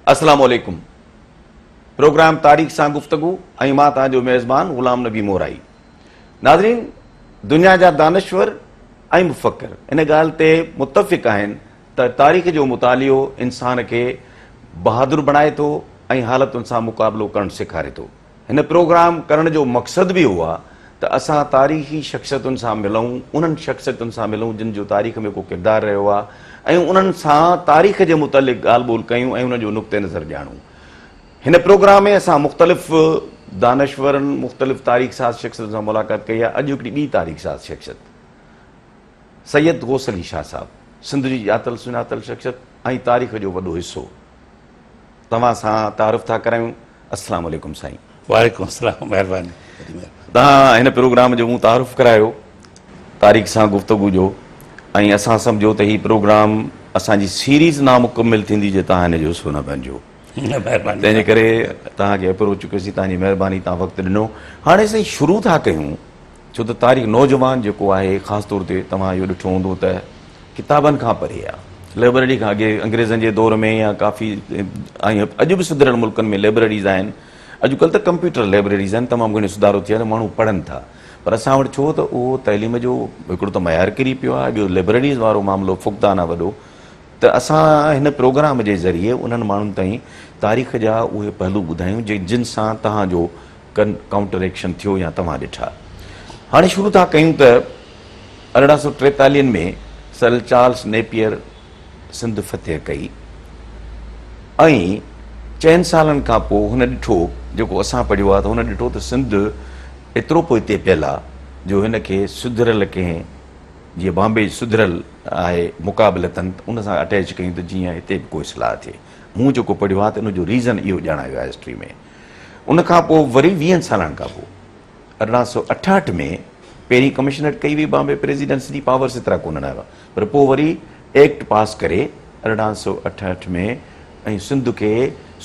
السلام عليڪم پروگرام تاريخ سان گفتگو ۽ مان توهان جو ميزبان غلام نبي مورائي ناظرين دنيا جا دانشور ۽ مفڪر ان ڳالهه تي متفق آهن ته تاريخ جو مطالعو انسان کي بهادر بڻائي ٿو ۽ حالتن سان مقابلو ڪرڻ سيکاري ٿو. هن پروگرام ڪرڻ جو مقصد به اهو آ ته اسان تاريخي شخصيتن سان ملون، انهن شخصيتن سان ملون جن جو تاريخ ۾ ڪو ڪردار رهيو آ ۽ انهن سان تاريخ جي متعلق ڳالهه ٻولهه ڪيون ۽ انهن جو نقطه نظر ڄاڻون. هن پروگرام ۾ اسان مختلف دانشورن، مختلف تاريخ ساز شخصيتن سان ملاقات ڪئي آ. اڄ هڪڙي ٻي تاريخ ساز شخصيت سيد غوث علي شاهه صاحب سنڌ جي ڄاتل سڃاتل شخصيت ۽ تاريخ جو وڏو حصو توهان سان تعارف ٿا ڪرايون. السلام عليڪم سائين. وعليڪم السلام مهرباني وڏي مهرباني. توهان هن پروگرام جو مون تعارف ڪرايو تاريخ سان گفتگو جو ۽ اسان سمجهيو ته هي پروگرام اسان جي سيريز نامڪمل ٿيندي جي توهان هن جو حصو نه بنجو. مهرباني. تنهن جي ڪري توهان کي اپروچ ڪيوسين توهان جي مهرباني توهان وقت ڏنو. هاڻي سائين شروع ٿا ڪيون ڇو ته تاريخ نوجوان جيڪو آهي خاص طور تي توهان اهو ڏٺو هوندو ته ڪتابن کان پري آ لئبرري کان اڳي انگريزن جي دور ۾ يا ڪافي ۽ اڄ به سڌريل ملڪن ۾ لئبرريز آهن اڄ ڪلهه ته ڪمپيوٽر لئبرريز آهن تمام گهڻو سڌارو ٿيو آهي ته ماڻهو پڙهن ٿا پر اسان وٽ ڇو ته اهو تعليم جو هڪڙو ته معيار ڪري پيو آهي ٻيو لئبرريز وارو معاملو فقدان آهي وڏو ته اسان هن پروگرام جي ذريعي انهن ماڻهن تائين تاريخ جا اهي پهلو ٻڌايون جن سان توهان جو ڪن ڪائونٽر ايڪشن ٿيو يا توهان ڏٺا. هاڻي شروع ٿا ڪيون ته ارڙهن سو ٽيتاليهن ۾ سر چارلس نيپيئر سنڌ فتح ڪئي ۽ چئن سالن کان پوء هن ڏٺو جيڪو اسان پڙهيو آهي ته هن ڏٺو ته سنڌ ايترو پوئتي پيل آهي جو هن کي سڌريل ڪنهن جيئن بامبي سڌريل آهي مقابلتن ان سان اٽيچ ڪيون ته جيئن هتي به ڪو اصلاح ٿئي. مون جيڪو پڙهيو آهي ته ان جو ريزن اهو ڄاڻايو آهي هسٽري ۾. ان کان پوء وري ويهن سالن کان پوء 1868 ۾ پهرين ڪمشنريٽ ڪئي وئي بامبي پريزيڊنسي جي پاورس ايترا ڪونه هئا پر پوء وري ايڪٽ پاس ڪري 1868 ۾ ۽ سنڌ کي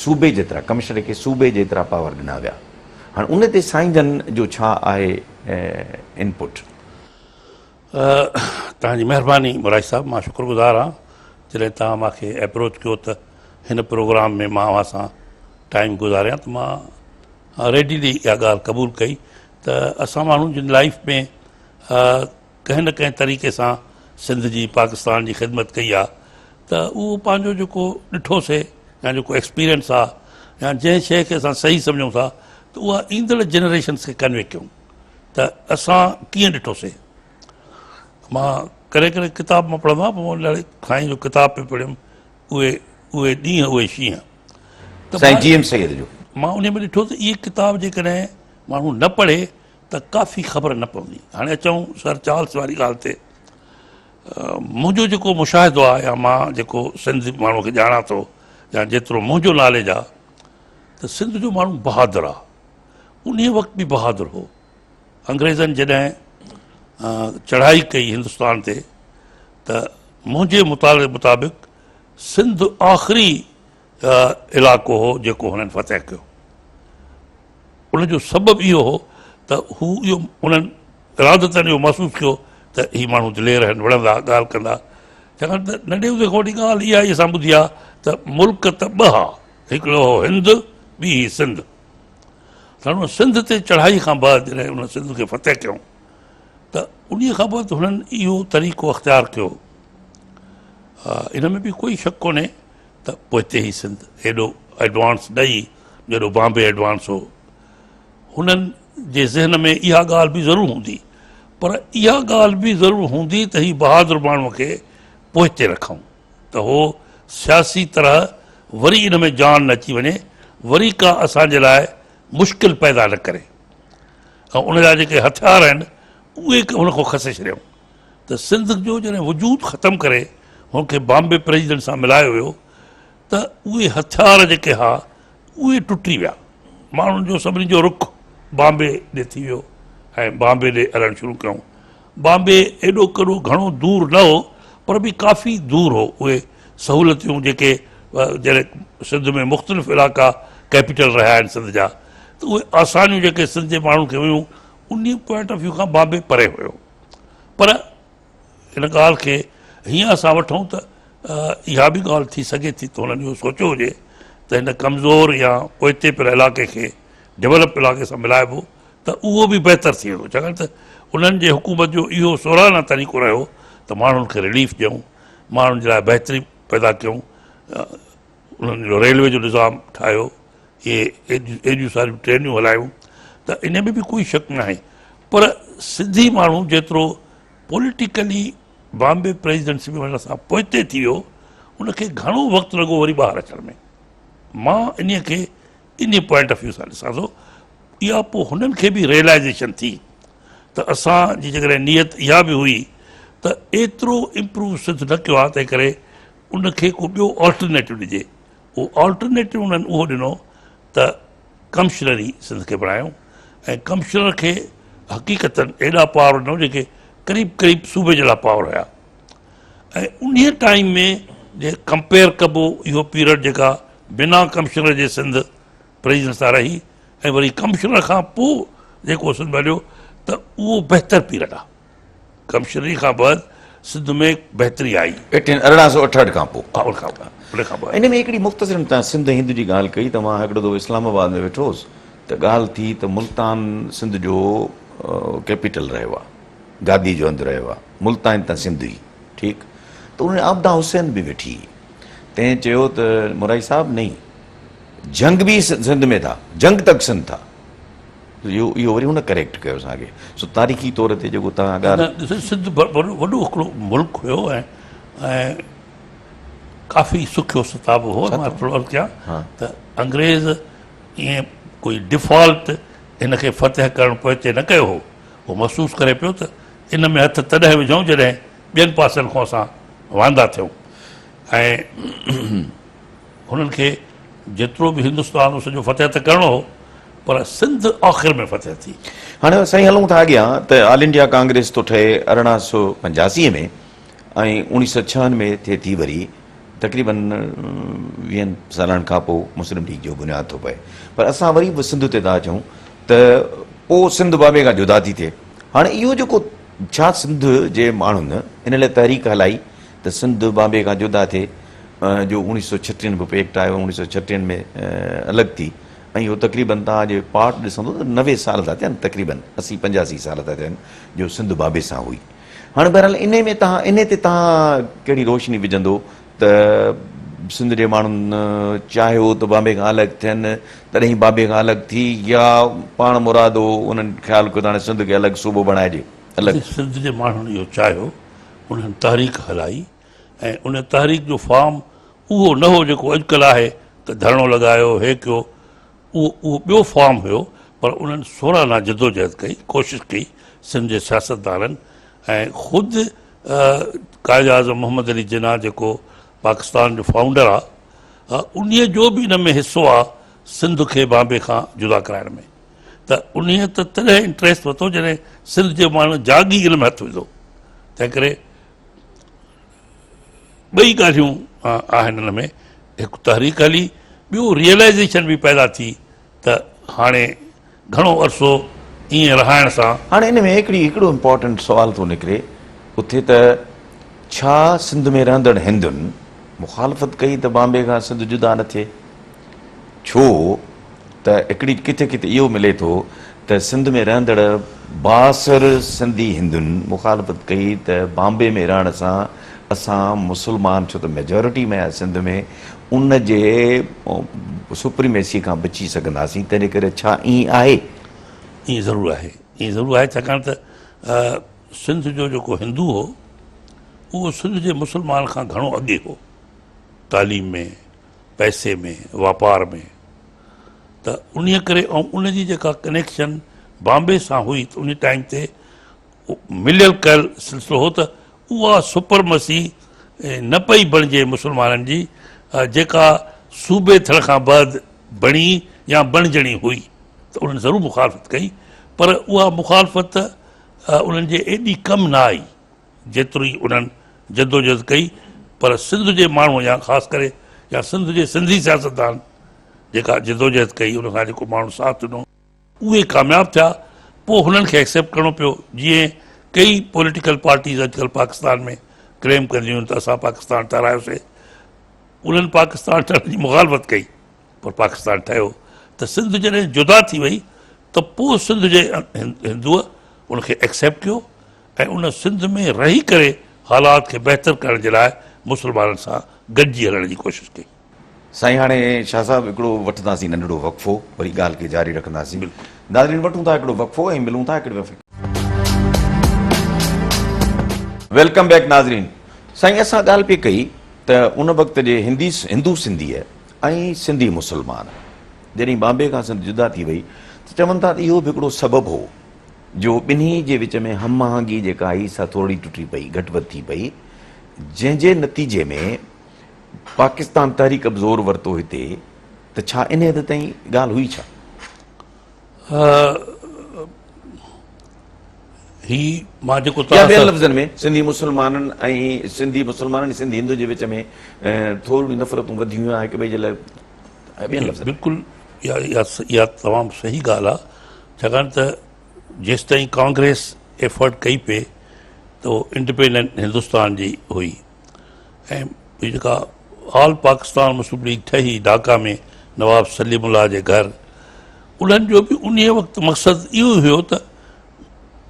صوبي جيترا ڪمشنر کي صوبي جيترا پاور ڏنا ويا. هاڻ ان تي سائين جن جو ڇا آهي انپٽ؟ توهان جي مهرباني مورائي صاحب مان شڪر گذار آهيان جڏهن توهان مان کي اپروچ ڪيو ته هن پروگرام ۾ مان اوهان سان ٽائيم گذاريان ته مان ريڊيلي اها ڳالهه قبول ڪئي ته اسان ماڻهو جن لائيف ۾ ڪنهن نه ڪنهن طريقي سان سنڌ جي پاڪستان جي خدمت ڪئي آهي ته اهو پنهنجو جيڪو ڏٺوسي يا جيڪو ايڪسپيرينس آهي يا جنهن شيء کي اسان صحيح سمجهون ٿا ته اها ايندڙ جنريشنس کي ڪنوي ڪيون ته اسان ڪيئن ڏٺوسي. مان ڪڏهن ڪڏهن ڪتاب مان پڙهندو آهيان پوء سائين جو ڪتاب پئي پڙهيم اهي اهي ڏينهن اهي شينهن ته سائين جي ايم سيد جو. مان انهي ۾ ڏٺو ته اهي ڪتاب جيڪڏهن ماڻهو نه پڙهي ته ڪافي خبر نه پوندي. هاڻي اچون سر چارلس واري ڳالهه تي. منهنجو جيڪو مشاهدو آهي يا مان جيڪو سنڌ ماڻهو کي ڄاڻان ٿو يا جيترو منهنجو ناليج آهي ته سنڌ جو ماڻهو بهادر آهي. انهي وقت به بهادر هو. انگريزن جڏهن چڙهائي ڪئي هندستان تي ته منهنجي مطالعي مطابق سنڌ آخري علائقو هو جيڪو هنن فتح ڪيو. ان جو سبب اهو هو ته هو اهو انهن ارادتن اهو محسوس ڪيو ته هي ماڻهو دلير آهن، وڙهندا، ڳالهه ڪندا. ڇاڪاڻ ته ننڍي هوندي کان وٺي ڳالهه اها ئي اسان ٻڌي آهي ته ملڪ ته ٻه ها، هڪڙو هو هند، ٻي هئي سنڌ. هاڻي سنڌ تي چڙهائي کان بعد جڏهن انهن سنڌ کي فتح ڪيو ته انهيء کان بعد هنن اهو طريقو اختيار ڪيو. ان ۾ به ڪوئي شڪ ڪونهي ته پوئتي هي سنڌ ايڏو ايڊوانس نه هئي جيڏو بامبي ايڊوانس هو. هنن جي ذهن ۾ اها ڳالهه به ضرور هوندي پر اها ڳالهه به ضرور هوندي ته هي بهادر ماڻهوء کي پوئتي رکون ته هو سياسي طرح وري ان ۾ جان نه اچي وڃي، وري ڪا اسان جي لاء مشڪل پيدا نه ڪري ۽ ان جا جيڪي هٿيار آهن اهي هن کان کسي ڇڏيائون. ته سنڌ جو جڏهن وجود ختم ڪري هن کي بامبي پريزيڊنٽ سان ملايو ويو ته اهي هٿيار جيڪي ها اهي ٽٽي ويا. ماڻهن جو سڀني جو رخ بامبي ڏي ٿي ويو ۽ بامبي ڏي هلڻ شروع ڪيائون. بامبي ايڏو ڪيڏو گهڻو دور نه هو پر به ڪافي دور هو. اهي سهولتيون جيڪي جڏهن سنڌ ۾ مختلف علائقا ڪيپيٽل رهيا آهن سنڌ جا ته اهي آسانيون جيڪي سنڌ جي ماڻهن کي هيون انهي پوائنٽ آف ويو کان بامبي پري هيو. پر ان ڳالهه کي هيئن اسان وٺون ته اها به ڳالهه ٿي سگهي ٿي ته هنن اهو سوچيو هجي ته هن ڪمزور يا پوئتي پيل علائقي کي ڊولپ علائقي سان ملائبو ته اهو به بهتر ٿي ويندو ڇاڪاڻ ته انهن جي حڪومت جو اهو سورانه طريقو رهيو ته ماڻهن کي رليف ڏيون، ماڻهن جي لاء بهتري پيدا ڪيون، انهن جو ريلوي جو نظام ٺاهيو، اهي ايڏيون ساريون ٽرينيون هلايون ته ان ۾ به ڪوئي شڪ ناهي پر سنڌي ماڻهو جيترو پوليٽيڪلي بامبي پريزيڊنسي ۾ وڃڻ سان پوئتي ٿي ويو ان کي گهڻو وقت لڳو وري ٻاهر اچڻ ۾. مان انهي کي انهي پوائنٽ آف ويو سان ڏسان ٿو. اها پوء هنن کي به ريئلائيزيشن ٿي ته اسان جي جيڪڏهن نيت اها به هئي ته ايترو امپروو سنڌ نه ڪيو آهي تنهن ڪري ان کي ڪو ٻيو آلٽرنيٽو ڏجي. اهو آلٽرنيٽو انهن اهو ڏنو ته ڪمشنري سنڌ کي بڻايو ۽ ڪمشنر کي حقيقتن ايڏا پاور ڏنو جيڪي قريب قريب صوبي جهڙا پاور هيا ۽ انهي ٽائيم ۾ جي ڪمپيئر ڪبو اهو پيريڊ جيڪا بنا ڪمشنر جي سنڌ پريزيڊنٽ سان رهي ۽ وري ڪمشنر کان پوء جيڪو سنڌ هليو ته اهو بهتر پيريڊ آهي. ڪمشنري کان بعد سنڌ ۾ بهتري آئي. ايٽين 1868 کان پوء. ها ان کان پوء ان کان پوء. ان ۾ هڪڙي مختصر توهان سنڌ ۽ هند جي ڳالهه ڪئي ته مان هڪڙو دفعو اسلام آباد ۾ ويٺو هوس ته ڳالهه ٿي ته ملتان سنڌ جو ڪيپيٽل رهيو آهي گادي جو هنڌ رهيو آهي ملتان هتان سنڌ هئي ٺيڪ ته ان ۾ عابده حسين به ويٺي هئي تنهن چيو ته مورائي صاحب نهين جهنگ به سنڌ ۾ ٿا جهنگ تڪ سنڌ ٿا. اهو اهو وري هن ڪريڪٽ ڪيو اسان کي سو تاريخي طور تي جيڪو توهان ڳالهه. نه ڏسو سنڌ وڏو هڪڙو ملڪ هيو ۽ ۽ ڪافي سکيو ستابو هو مان ٿورو عرض ڪيان ته انگريز ائين ڪوئي ڊفالٽ هن کي فتح ڪرڻ پوئتي نه ڪيو هو هو محسوس ڪري پيو ته ان ۾ هٿ تڏهن وجهون جڏهن ٻين پاسن کان اسان واندا ٿيون ۽ هنن کي جيترو به هندستان هو سڄو فتح ته ڪرڻو هو پر سنڌ آخر ۾ فتح ٿي. هاڻي سائين هلون ٿا اڳيان ته آل انڊيا ڪانگريس ٿو ٺهي 1885 ۾ ۽ 1906 ۾ ٿئي ٿي وري تقريبن ويهن سالن کان پوء مسلم ليگ جو بنياد ٿو پئي پر اسان وري به سنڌ تي ٿا اچون ته پوء سنڌ بامبي کان جدا ٿي ٿئي هاڻي اهو جيڪو ڇا سنڌ جي ماڻهن ان لاء تحريڪ هلائي ته سنڌ بامبي کان جدا ٿئي جو اوڻيھ سو ڇٽيهن به ايڪٽ آيو اوڻيھ سو ڇٽيهن ۾ الڳ ٿي ۽ اهو تقريبن توهان جي پارٽ ڏسندو ته 90 سال ٿا ٿين تقريبن 80 85 سال ٿا ٿين جو سنڌ بامبي سان هئي هاڻي بهرحال انهي ۾ توهان انهي تي توهان ڪهڙي روشني وجهندو ته سنڌ جي ماڻهن چاهيو ته بامبي کان الڳ ٿين تڏهن بامبي کان الڳ ٿي يا پاڻ مرادو انهن خيال ڪيو ته هاڻي سنڌ کي الڳ صوبو بڻائجي الڳ. سنڌ جي ماڻهن اهو چاهيو انهن تحريڪ هلائي ۽ ان تحريڪ جو فارم اهو نه هو جيڪو اڄڪلهه آهي ته ڌرڻو لڳايو هي ڪيو اهو اهو ٻيو فارم هيو پر انهن سورانا جدوجهد ڪئي ڪوشش ڪئي سنڌ جي سياستدانن ۽ خود قائد اعظم محمد علي جناح جيڪو پاڪستان جو فائونڊر آ انهي جو به ان ۾ حصو آ سنڌ کي بامبي کان جدا ڪرائڻ ۾ ته انهي ته تڏهن انٽريسٽ ورتو جڏهن سنڌ جي ماڻهن جاڳي ان ۾ هٿ وڌو تنهن ڪري ٻئي ڳالهيون آهن ان ۾ هڪ تحريڪ هلي ٻيو ريئلائزيشن به پيدا ٿي ته هاڻي گهڻو عرصو ائين رهائڻ سان. هاڻي ان ۾ هڪڙي هڪڙو امپارٽنٽ سوال ٿو نڪري اٿي ته ڇا سنڌ ۾ رهندڙ هندن مخالفت ڪئي ته بامبي کان سنڌ جدا نه ٿئي؟ ڇو ته هڪڙي ڪٿي ڪٿي اهو ملي ٿو ته سنڌ ۾ رهندڙ بااثر سنڌي هندن مخالفت ڪئي ته بامبي ۾ رهڻ سان اسان مسلمان ڇو ته ميجارٽي ۾ آهي سنڌ ۾ ان جي سپريميسي کان بچي سگهنداسين تنهن ڪري ڇا ائين آهي؟ ائين ضرور آهي ائين ضرور آهي ڇاڪاڻ ته سنڌ جو جيڪو هندو هو اهو سنڌ جي مسلمان کان گهڻو اڳي هو تعليم ۾ پئسي ۾ واپار ۾ ته انهيء ڪري ۽ ان جي جيڪا ڪنيڪشن بامبي سان هئي ته انهي ٽائيم تي مليل ڪيل سلسلو هو ته اها سپرمسي نه پئي بڻجي مسلمانن جي جيڪا صوبي ٿيڻ کان بعد بڻي يا بڻجڻي هئي ته انهن ضرور مخالفت ڪئي پر اها مخالفت انهن جي ايڏي ڪم نه آئي جيتري انهن جدوجهد ڪئي پر سنڌ جي ماڻهو يا خاص ڪري يا سنڌ جي سنڌي سياستدان جيڪا جدوجهد ڪئي ان سان جيڪو ماڻهن ساٿ ڏنو اهي ڪامياب ٿيا پوء هنن کي ايڪسيپٽ ڪرڻو پيو جيئن ڪئي پوليٽيڪل پارٽيز اڄڪلهه پاڪستان ۾ ڪليم ڪنديون آهن ته اسان پاڪستان ٺهرايوسي انهن پاڪستان ٺهڻ جي مخالفت ڪئي. پر پاڪستان ٺهيو ته سنڌ جڏهن جدا ٿي وئي ته پوء سنڌ جي هندوء ان کي ايڪسيپٽ ڪيو ۽ ان سنڌ ۾ رهي ڪري حالات کي بهتر ڪرڻ جي لاء مسلمانن سان گڏجي هلڻ جي ڪوشش ڪئي. سائين هاڻي شاهه صاحب هڪڙو وٺنداسين ننڍڙو وقفو وري ڳالهه کي جاري رکنداسين. ناظرين وٺون ٿا هڪڙو وقفو ۽ ملون ٿا هڪڙي وقفي. Welcome back ناظرين سائين اسان ڳالهه پئي ڪئي ته ان وقت جي هندي هندو سنڌيء ۽ سنڌي مسلمان جڏهن بامبي کان سنڌ جدا ٿي وئي ته چون ٿا ته اهو به هڪڙو سبب هو جو ٻنهي جي وچ ۾ هم آهنگي جيڪا آئي سا ٿورڙي ٽٽي پئي گهٽ وڌ ٿي پئي جنهن جي نتيجي ۾ پاڪستان تحريڪ به زور ورتو هتي ته ڇا ان حد تائين ڳالهه هئي ڇا؟ هي مان جيڪو يا ٻين لفظن ۾ سنڌي مسلمانن ۽ سنڌي مسلمانن ۽ سنڌي هندن جي وچ ۾ ٿورڙيون نفرتون وڌيون يا هڪ ٻئي جي لاء ٻين لفظن بلڪل اها تمام صحيح ڳالهه آهي ڇاڪاڻ ته جيستائين ڪانگريس ايفرٽ ڪئي پئي ته انڊيپينڊنٽ هندستان جي هئي ۽ هي جيڪا آل پاڪستان مسلم ليگ ٺهي ڍاڪا ۾ نواب سليم الله جي گهر انهن جو به انهي وقت مقصد اهو هيو ته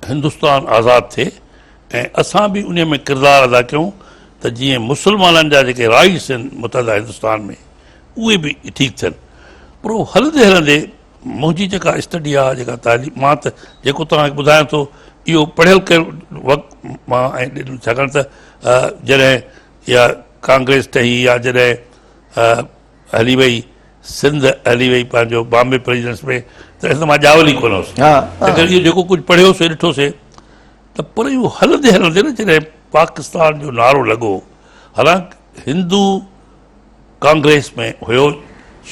هندستان آزاد ٿئي ۽ اسان به انهي ۾ ڪردار ادا ڪيون ته جيئن مسلمانن جا جيڪي رائٽس آهن متحده هندستان ۾ اهي به ٺيڪ ٿين پر هلندي هلندي منهنجي جيڪا اسٽڊي آ جيڪا تعليم مان ته جيڪو توهان کي ٻڌايان ٿو اهو پڙهيل ڪيل وقت مان ۽ ڇاڪاڻ ته جڏهن اها ڪانگريس ٺهي يا جڏهن هلي وئي سنڌ هلي وئي پنهنجو بامبي پريزيڊنس ۾ ته ته مان ڄاول ئي ڪونه هوس تنهن ڪري اهو جيڪو ڪجهه پڙهيوسي ڏٺوسي ته پر اهو هلندي هلندي نه جڏهن پاڪستان جو نعرو لڳو حالانڪ هندو ڪانگريس ۾ هيو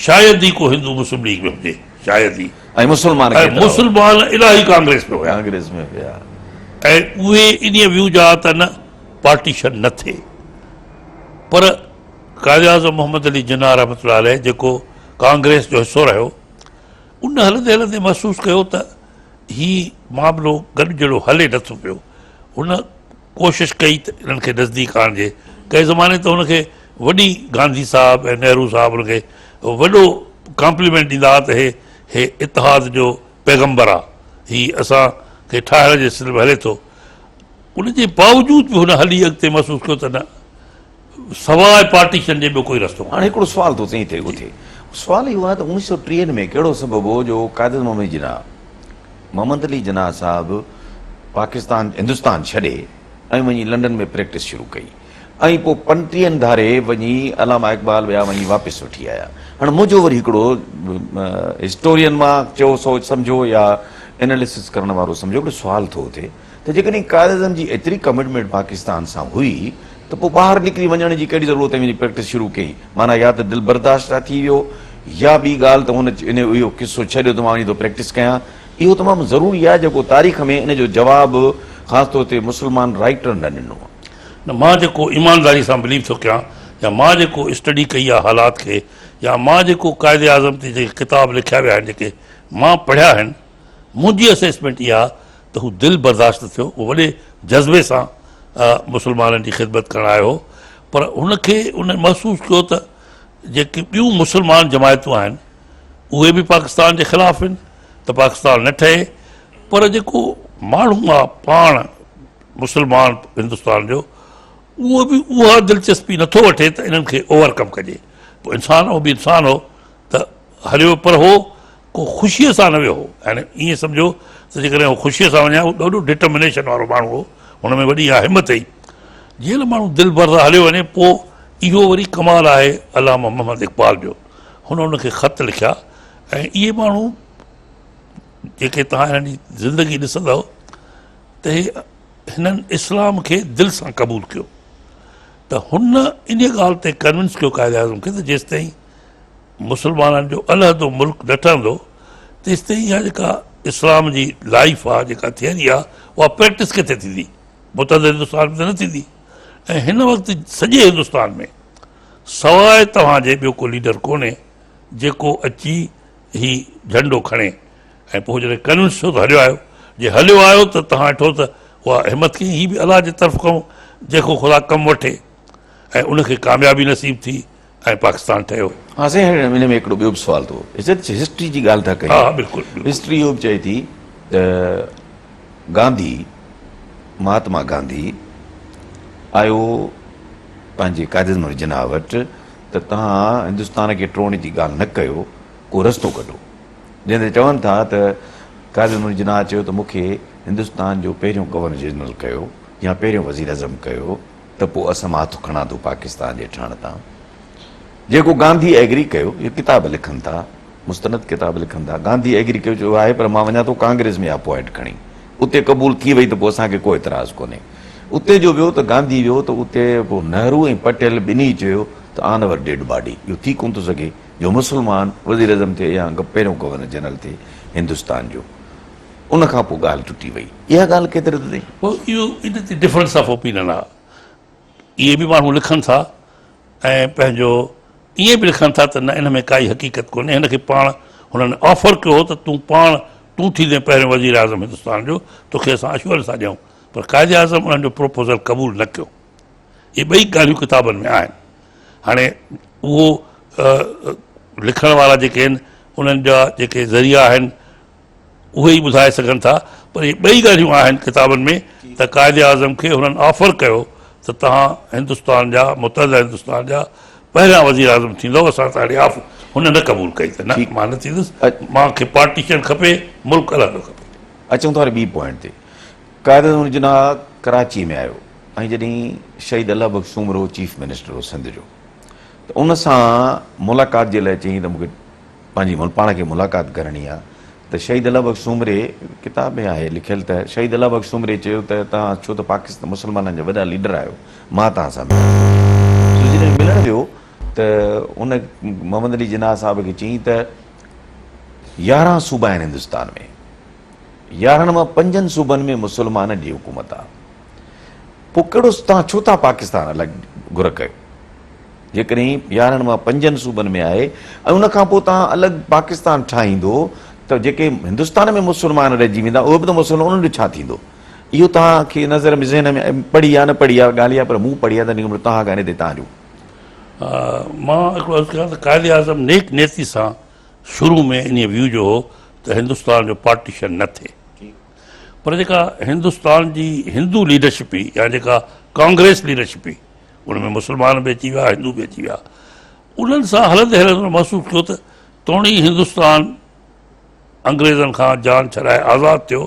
شايد ئي ڪو هندو مسلم ليگ ۾ هجي شايد ئي ۽ مسلمان ۽ مسلمان الاهي ڪانگريس ۾ هيا ڪانگريس ۾ هيا ۽ اهي انهي ويو جا ته نه پارٽيشن نه ٿئي پر قائد اعظم محمد علي جناح رحمت الله عليه جيڪو ڪانگريس جو حصو رهيو ان هلندي هلندي محسوس ڪيو ته هي معاملو گڏ جهڙو هلي نٿو پيو هن ڪوشش ڪئي ته انهن کي نزديڪ آڻجي. ڪنهن زماني ته هن کي وڏي گانڌي صاحب ۽ نهرو صاحب هن کي وڏو ڪامپليمينٽ ڏيندا هئا ته هي هي اتحاد جو پيغمبر آ، هي اسان کي ٺاهڻ جي سلسلي ۾ هلي ٿو. ان جي باوجود به هن هلي اڳتي محسوس ڪيو ته نه سواء پارٽيشن جي ٻيو ڪوئي رستو ڪونهي. هاڻي هڪڙو سوال ٿو سائين هتي اٿي. سوال اهو آهي ته اوڻيهه سئو ٽيهن ۾ ڪهڙو سبب هو جو قائد اعظم محمد جناح محمد علي جناح صاحب پاڪستان هندستان ڇڏي ۽ وڃي لنڊن ۾ پريڪٽس شروع ڪئي ۽ پوء پنٽيهن ڌاري وڃي علامه اقبال ٻيا وڃي واپس وٺي آيا. هاڻ منهنجو وري هڪڙو هسٽورين مان چئو سو سمجهو يا اناليسس ڪرڻ وارو سمجهو هڪڙو سوال ٿو اٿي ته جيڪڏهن قائد اعظم جي ايتري ڪمٽمينٽ پاڪستان سان هئي ته پوء ٻاهر نڪري وڃڻ جي ڪهڙي ضرورت ۽ وڃي پريڪٽس شروع ڪيائين؟ معنيٰ يا ته دل برداشته ٿي ويو يا ٻي ڳالهه ته هن ان اهو قصو ڇڏيو ته مان وڃي ٿو پريڪٽس ڪيان. اهو تمام ضروري آهي جيڪو تاريخ ۾ ان جو جواب خاص طور تي مسلمان رائيٽرن نه ڏنو آهي. نه مان جيڪو ايمانداري سان بليو ٿو ڪيان يا مان جيڪو اسٽڊي ڪئي آهي حالات کي يا مان جيڪو قائد اعظم تي جيڪي ڪتاب لکيا ويا آهن جيڪي مان پڙهيا آهن منهنجي اسيسمينٽ اها ته هو دل برداشت ٿيو، هو وڏي جذبي سان مسلمانن جي خدمت ڪرڻ آيو هو، پر هن کي ان محسوس ڪيو ته جيڪي ٻيون مسلمان جماعتون آهن اهي به پاڪستان جي خلاف آهن ته پاڪستان نه ٺهي، پر جيڪو ماڻهو آهي پاڻ مسلمان هندستان جو اهو به اها دلچسپي نٿو وٺي ته انهن کي اوور ڪم ڪجي، پوء انسان هو به انسان هو ته هليو پر هو ڪو خوشيء سان نه ويو هو يعني ائين سمجهو ته جيڪڏهن هو خوشيء سان وڃي ها هو ڏاڍو ڊٽرمنيشن وارو ماڻهو هو هن ۾ وڏي اها همت هئي جيئن نه ماڻهو دل بر هليو وڃي پوء اهو وري ڪمال آهي علامه محمد اقبال جو هن ان کي خط لکيا ۽ اهي ماڻهو جيڪي توهان هنن جي زندگي ڏسندؤ ته هي هنن اسلام کي دل سان قبول ڪيو ته هن ان ڳالهه تي ڪنونس ڪيو قائد اعظم کي ته جيستائين مسلمانن جو علحدو ملڪ نه ٺهندو تيستائين اها جيڪا اسلام جي لائيف آهي جيڪا ٿيئري آهي اها پريڪٽس ڪٿي ٿيندي متحده هندستان ۾ ته نه ٿيندي ۽ هن وقت سڄي هندستان ۾ سواء توهان جي ٻيو ڪو ليڊر ڪونهي جيڪو اچي هي جهنڊو کڻي ۽ پوء جڏهن ڪنونس ٿيو ته هليو آيو جي هليو آيو ته توهان ڏٺو ته اها همت ڪئي هي به الله جي طرف کان جيڪو خدا ڪم وٺي ۽ ان کي ڪاميابي نصيب ٿي. ۽ پاڪستان ٺهيو. ها سائين هاڻي ان ۾ هڪڙو ٻيو به سوال ٿو اچي هسٽري جي ڳالهه ٿا ڪيون. ها بلڪل بلڪل. هسٽري اهو به چئي ٿي ته گانڌي مهاتما گانڌي آيو پنهنجي قائد اعظم جناح وٽ ته توهان هندستان کي ٽوڙڻ جي ڳالهه نه ڪيو ڪو رستو ڪڍو جنهن تي چون ٿا ته قائد اعظم جناح چيو ته مون کي هندستان جو پهريون گورنر جنرل ڪيو يا پهريون وزيراعظم ڪيو ته پوء اسان مان هٿ کڻان ٿو پاڪستان جي ٺهڻ تان. جيڪو گانڌي ايگري ڪيو، اهي ڪتاب لکن ٿا، مستند ڪتاب لکن ٿا، گانڌي ايگري ڪيو چيو آهي پر مان وڃان ٿو ڪانگريس ۾ اپوائنٽ کڻي، اتي قبول ٿي وئي ته پوء اسان کي ڪو اعتراض ڪونهي. اتي جو ويو ته گانڌي ويو ته اتي پوء نهرو ۽ پٽيل ٻنهي چيو ته آن اور ڊيڊ باڊي، اهو ٿي ڪونه ٿو سگهي جو مسلمان وزيراعظم ٿئي يا پهريون گورنر جنرل ٿئي هندستان جو. ان کان پوء ڳالهه ٽٽي وئي. اها ڳالهه ڪيتري ته تائين. پوء اهو ان تي ڊفرنس آف اوپينن آ. اهي به ماڻهو لکن ٿا ۽ پنهنجو ائين به لکن ٿا ته نه ان ۾ ڪائي حقيقت ڪونهي. هن کي پاڻ هنن آفر ڪيو هو ته تون پاڻ تون ٿيندين پهريون وزير اعظم هندستان جو توکي اسان اشورنس ٿا ڏيون پر قائد اعظم انهن جو پروپوزل قبول نه ڪيو. اهي ٻئي ڳالهيون ڪتابن ۾ آهن. هاڻي اهو لکڻ وارا جيڪي آهن انهن جا جيڪي ذريعا آهن اهي ئي ٻڌائي سگهن ٿا پر اهي ٻئي ڳالهيون آهن ڪتابن ۾ ته قائد اعظم کي هنن آفر ڪيو ته توهان هندستان جا متحده هندستان جا پهريان وزير اعظم ٿيندؤ اسان ته اهڙي آفر هن نه قبول ڪئي ته نه مان نه ٿيندس مان کي پارٽيشن کپي ملڪ علحدو کپي. اچون ٿا وري ٻي پوائنٽ تي قائد اعظم جناح ڪراچي ۾ آيو ۽ جڏهن شهيد الله بخش سومرو چيف منسٽر هو سنڌ جو ته ان سان ملاقات جي لاء چيائين ته مون کي پنهنجي پاڻ کي ملاقات ڪرڻي آ ته شهيد الله بخش سومري ڪتاب ۾ آهي لکيل ته شهيد الله بخش سومري چيو ته توهان ڇو ته پاڪستان مسلمانن جا وڏا ليڊر آهيو مان توهان سان ملان ٿو سو جڏهن ملڻ ويو ته ان محمد علي جناح صاحب کي چيائين ته 11 صوبا آهن هندستان ۾ 11 مان پنجن صوبن ۾ مسلمانن جي حڪومت آ پوء ڪهڙو توهان ڇو ٿا پاڪستان الڳ گهر ڪيو جيڪڏهن 11 مان پنجن صوبن ۾ آهي ۽ ان کان پوء توهان الڳ پاڪستان ٺاهيندو ته جيڪي هندستان ۾ مسلمان رهجي ويندا اهي به ته مسلمان انهن جو ڇا ٿيندو؟ اهو توهان کي نظر ۾ ذهن ۾ پڙهي آ نه پڙهي آ ڳالهه اها پر مون پڙهي آ ته ان کان توهان کان ان تي توهان جو. مان هڪڙو عرض ڪيان ته قائد اعظم نيڪ نيتي سان شروع ۾ انهيء ويو جو هو ته هندستان جو پارٽيشن نه ٿئي پر جيڪا هندستان جي هندو ليڊرشپ هئي يا جيڪا ڪانگريس ليڊرشپ هئي ان ۾ مسلمان به اچي ويا هندو به اچي ويا انهن سان هلندي هلندي هن محسوس ڪيو ته توڻي هندستان انگريزن کان جان ڇڏائي آزاد ٿيو